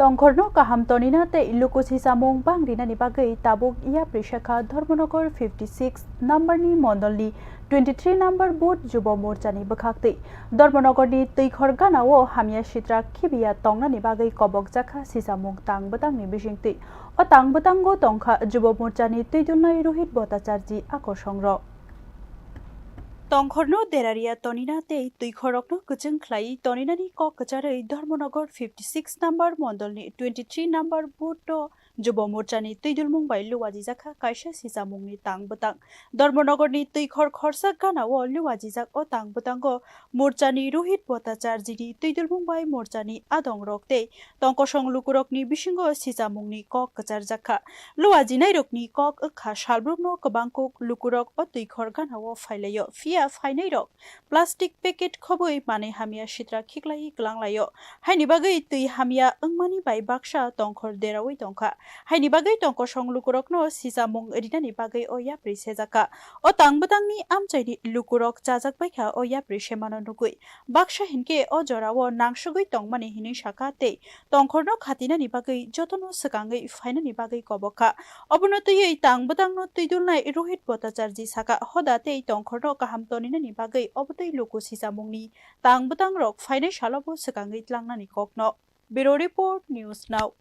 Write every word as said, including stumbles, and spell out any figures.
Tongkhorno kaham tonina tei luku sisamung bang rinani bagwi tabuk yapri sakha Dharmanagar fifty six number ni mondol ni twenty three number booth Jubo Morcha ni bwkhaktwi. Dharmanagar ni Twikhor gana o hamya sitra khibiya tongnani bagwi kobok jakha sisamung tang bwtang ni bisingtwi. O tang bwtango tongkha Jubo Morcha ni twidulnai Rohit Bhattacharjee akosong rok. Tongkhorno deraria tonina tei twikhorokno kwchwng khlai toninani kok kwcharwi Dharmanagar fifty six number mondol ni twenty three number booth o Jubo Morcha ni twidulmung bai luajijakha kaisa sisamung ni tang bwtang. Dharmanagar ni twikhor khorsa gana o luajijak o tang bwtango Morcha ni Rohit Bhattacharjee ni twidulmung bai Morcha ni adong rok tei tongkosong lukurokni bisingo sichamungni kok kwcharjakha. Luajinairokni kok wngkha salbrumno kwbangkuk lukurok o twikhor ganao phailaio, phiya phainairok plastic packet khobwi manwi hamya sitra khiklaiwi kwlanglaio. Haini bagwi twi hamya wngmani bai baksa tongkhor deraui tongkha. Haini bagwi tongkosong lukurokno sichamung rinani bagwi o yapri sejakha. O tang bwtangni amchaini lukurok chajak baikha o yapri semano nugwi. Baksa hinkhe o jorao nangsugwi tongmani hinwi sakha tei tongkhorno khatinani bagwi jotono swkangwi phainani bagwi kobokha. Obono twiwi tang bwtangno twidulnai Rohit Bhattacharjee sakha, hoda tei tongkhorno kaham toninani bagwi obotwi luku sichamungni tang bwtangrok phainai salobo swkangwi tlangnani kokno. Bureau Report, News Now.